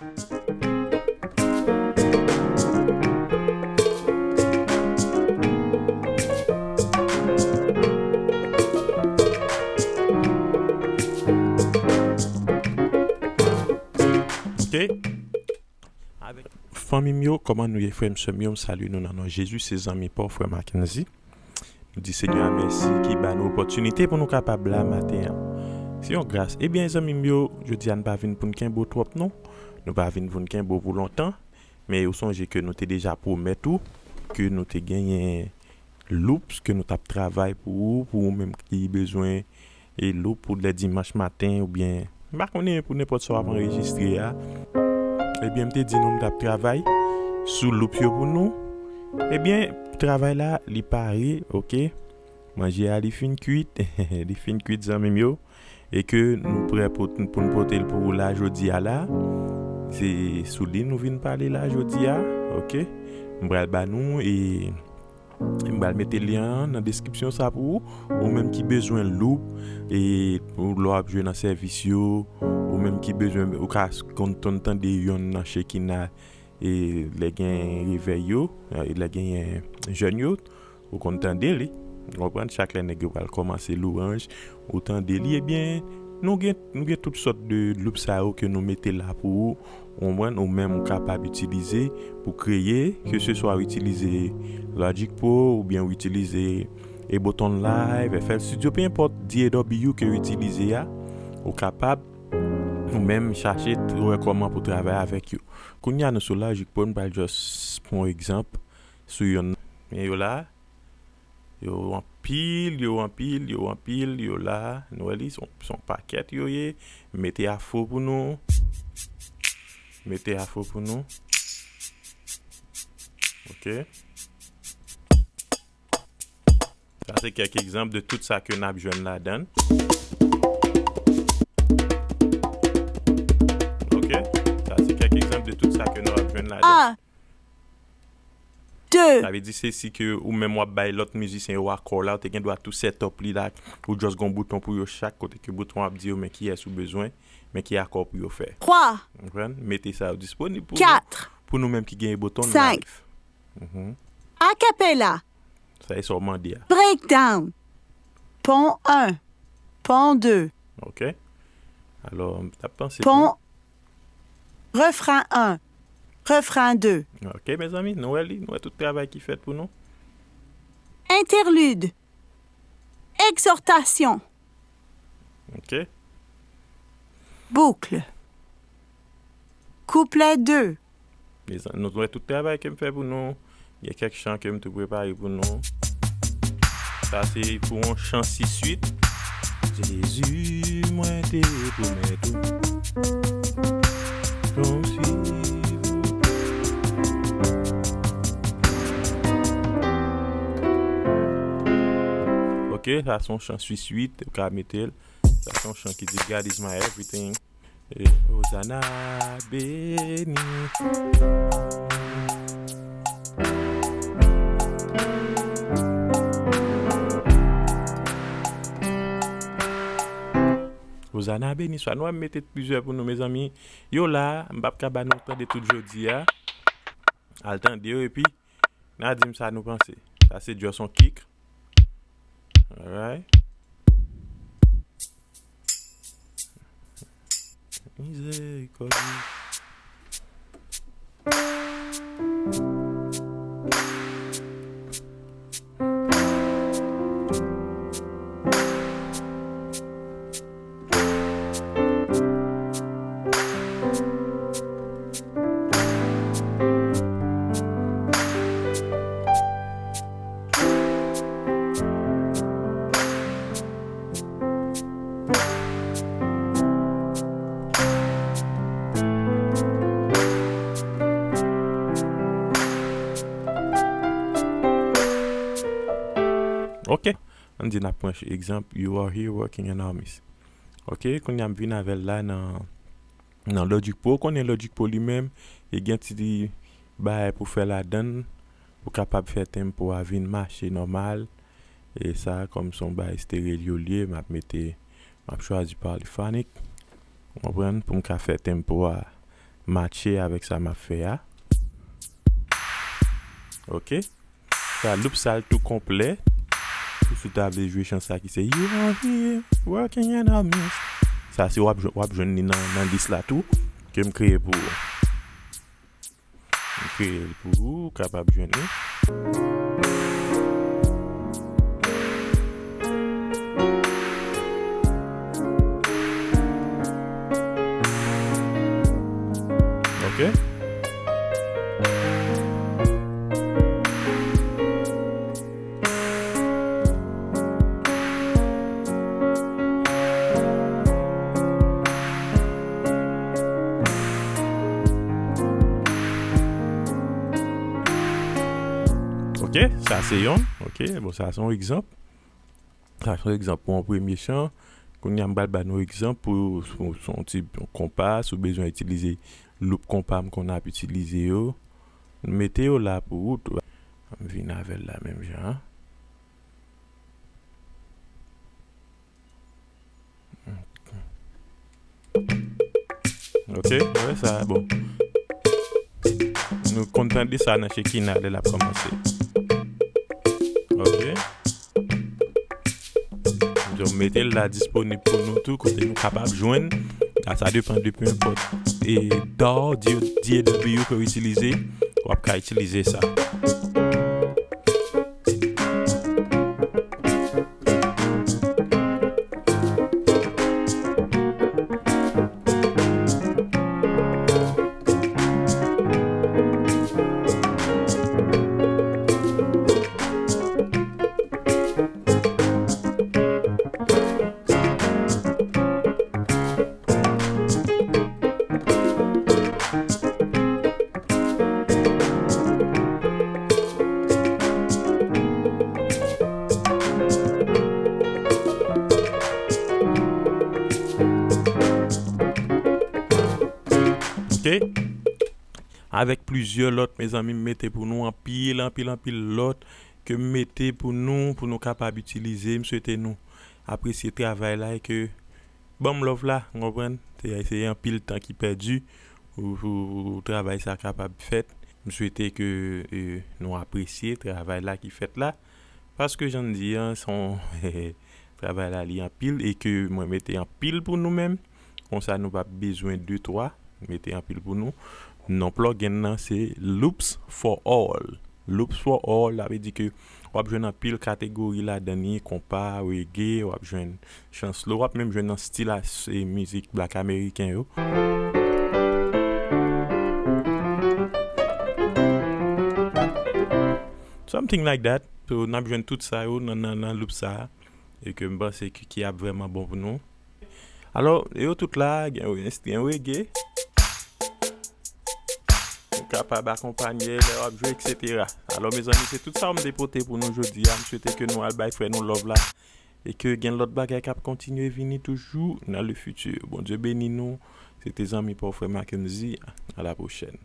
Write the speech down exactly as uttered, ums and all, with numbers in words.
Ok. Avèk fanmi m yo, kòman nou ye, frè m, sè m yo? M salye nou nan non Jezi, se zanmi pa w, frè Mackenzie. Nou di Senyè a mèsi ki ba nou opòtinite pou nou kapab la maten an. Se yon gras. Ebyen, zanmi m yo, jodi a n pa vin pou n kenbe w twòp non. Nou pa vin pou n kenbe w pou lontan. Men ou sonje ke nou te deja pwomèt ou ke nou te genyen loops ke nou t ap travay pou ou, pou ou menm ki bezwen e loop pou lè dimanch maten oubyen m pa konnen pou nenpòt sa w ap anrejistre a. Ebyen, m te di nou m t ap travay sou loop yo pou nou. Ebyen, travay la, li pare, ok. Manje a, li fin kwit, li fin kwit, zanmi m yo. E ke nou prè pou, pou n pote l pou ou la, jodi a la. Se sou li nou vin pale la, jodi a, ok. M pral ba nou e M pral mete lyen an nan deskripsyon sa pou ou. Ou menm ki bezwen loop, e pou lè w ap jwe nan sèvis yo, ou menm ki bezwen, ou ka konn tann tande yonn nan Shekinah, e lè gen revèy yo, e lè genyen jèn yo, ou konn tande li. Ou konprann? Chak lè nèg yo pral kòmanse lwanj, ou tande li, ebyen, nou gen, nou gen tout sòt de loop sa yo ke nou mete la pou ou, ou konprann, ou menm ou kapab itilize pou kreye, ke se swa ou itilize Logic Pro oubyen ou itilize Ableton Live, F L Studio, pe enpòt D A W ke ou itilize a, ou kapab ou menm chache wè kòman pou travay avèk yo. Kounye a nou sou Logic Pro, m pral just pran yon egzanp sou yonn nan yo la. Yo anpil, yo anpil, yo anpil, yo la. Nou wè li, se yon, se yon pakèt yo ye. M mete afro pou nou. M mete afro pou nou. Ok. Sa se kèk egzanp de tout sa ke n ap jwenn ladan. Ok. Sa se kèk egzanp de tout sa ke nou ap jwenn ladan. A. De. Sa vle di se si ke ou menm w ap bay lòt mizisyen yo akò la, ou te gen dwa tou set up li la, ou just gon bouton pou yo chak, kote ke bouton ap di yo men kiyès ou bezwen, men ki akò pou yo fè. Twa. Ou konprann? Mete sa yo disponib pou nou, kat, pou nou menm ki gen Ableton Live. Senk. Mhm. A cappella. Sa e sa w mande a. Breakdown. Pon en. Pon de. Ok. Alò, m t ap panse pou. Pon. Refren en. Refren de. Ok, mezanmi, nou wè li, nou wè tout travay ki fèt pou nou. Interlude. Exhortation. Ok. Boucle. Couplet deux. Mezanmi, nou wè tout travay ke m fè pou nou. Gen kèk chan ke m tou prepare pou nou. Sa se pou yon chan sis uit. Jezi, mwen te pwomèt ou. Kòmsi. Ok, sa se yon chan sis uit, ou ka mete l. Sa se yon chan ki di, God is my everything. E Ozana beni. Ozana beni swa. Nou ap mete plizyè pou nou, mezanmi. Yo la, m p ap ka ba nou tande tout jodi a. Al tande yo, epi n a di m sa nou panse. Sa se just yon kick. Alright. Mizerikòdye. Ok. Ann di n ap pran egzanp, You are here working an army. Ok, kounye a m vin avè l la nan, nan Logic Pro. Ou konnen Logic Pro li menm, li gen ti bagay pou fè ladan l, pou kapab fè tempo a vin mache nòmal. E sa, kòm se yon bagay stereo li ye, m ap mete, m ap chwazi Polyphonic. Ou konprann? Pou m ka fè tempo a matche avèk sa m ap fè a. Ok. Sa, loop sa l tou konplè. Ou si w ta vle jwe chan sa ki se You are here, working in our midst. Sa se w ap jwenn, w ap jwenn li nan, nan lis la tou. Ke m kreye pou ou. M kreye l pou ou, ou kapab jwenn li. Ok. Ok, sa se yon. Ok, bon, sa se yon egzanp. Sa se yon egzanp pou yon premye chan. Kounye a, m pral ba nou egzanp pou, pou, pou yon ti konpa, si w bezwen itilize loop konpa m konn ap itilize yo. M mete yo la pou ou tou. M vin avè l la menm jan an. Ok, wè sa, bon. Nou konn tande sa nan Shekinah lè l ap kòmanse. Ok. Donk, mete l la disponib pou nou tou, kote nou kapab jwenn. A, sa depann de, peu importe. E daw, D A W ke w itilize, w ap ka itilize sa. Ok. Avèk plizyè lòt, mezanmi, m mete pou nou anpil, anpil, anpil lòt ke m mete pou nou, pou nou kapab itilize. M swete nou apresye travay la e ke ban m love la, w konprann? Se, se anpil tan ki pèdi pou, pou, pou travay sa kapab fèt. M swete ke, e, nou apresye travay la ki fèt la. Paske jan n di an, se yon travay la li anpil e ke mwen mete anpil pou nou menm. Konsa nou p ap bezwen de twa, mete anpil pou nou. Non plugin nan se Loops for All. Loops for All, sa vle di ke w ap jwenn anpil kategori ladan li, konpa, reggae, w ap jwenn chan slow, w ap menm jwenn nan stil a, e, mizik black ameriken yo. Something like that. So, n ap jwenn tout sa yo nan, nan, nan loop sa a. E ke m panse ki, ki ap vrèman bon pou nou. Alò, yo tout la, gen, gen reggae. Ou kapab akonpanye lè w ap jwe, et cetera. Alò, mezanmi, se tout sa m te pote pou nou jodi a. M swete ke nou al bay frè nou love la. E ke gen lòt bagay k ap kontinye vini toujou nan le futur. Bondye beni nou. Se te zanmi pa w frè Mackenzie. À la prochaine.